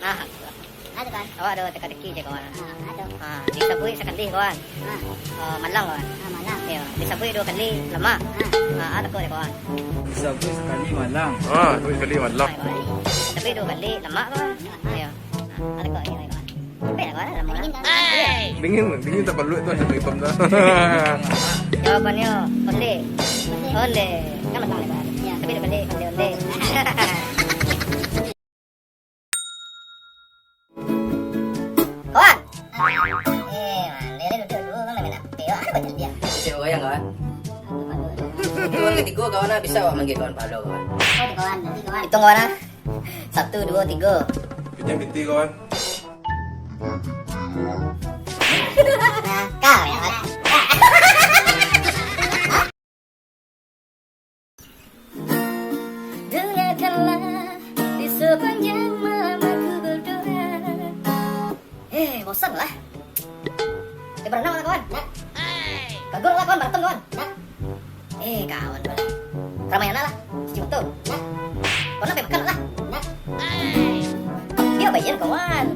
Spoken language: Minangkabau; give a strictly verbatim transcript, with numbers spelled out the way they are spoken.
Ah, tu. Ah, tu, kawan. Awak ado teka-teki je, kawan. Ah, ah, tu. Ah, disabuik sakali, kawan. Ah. Ah, malang, kawan. Ah, malang. Iyo, disabuik duo kali, lamak. Ah. Ah, ah, tako je, kawan. Disabuik sakali malang. Ah, disabuik sakali malang. Ah, kawan. Disabuik duo kali, lamak, kawan. Ah. Iyo. Ah, ah, tako je, kawan. Sampai lah, kawan, lamak. Dingin, kawan. Dingin, dingin tapaluik tu, ado hitam tu. Jawabannyo, onde. Onde. Kan malang, kawan. Iyo. Tapi duo kali, onde, onde. Kawan. Eh, mandeh lah duduak dulu, kan main H P. Wah, banyak dia. Cek orang, kawan. Itu orang ketiga, kawan, ah, bisa awak manggil kawan pahalo, kawan. Oh, kawan, nanti kawan. Hitung, kawan, ah. Satu, duo, tigo. Pinjam piti, kawan. Nah, kau ya, kawan. Dengarkanlah, di sepanjang malam aku berdoa. Eh, bosan lah. Eh, berenang lah, kawan. Nak. Bagus lah, kawan, maraton, kawan. Nak. Eh, kawan, kawan. Ramayana lah. Cuci motor. Nak. Kawan, nak makan lah. Nak. Dia bayar, kawan.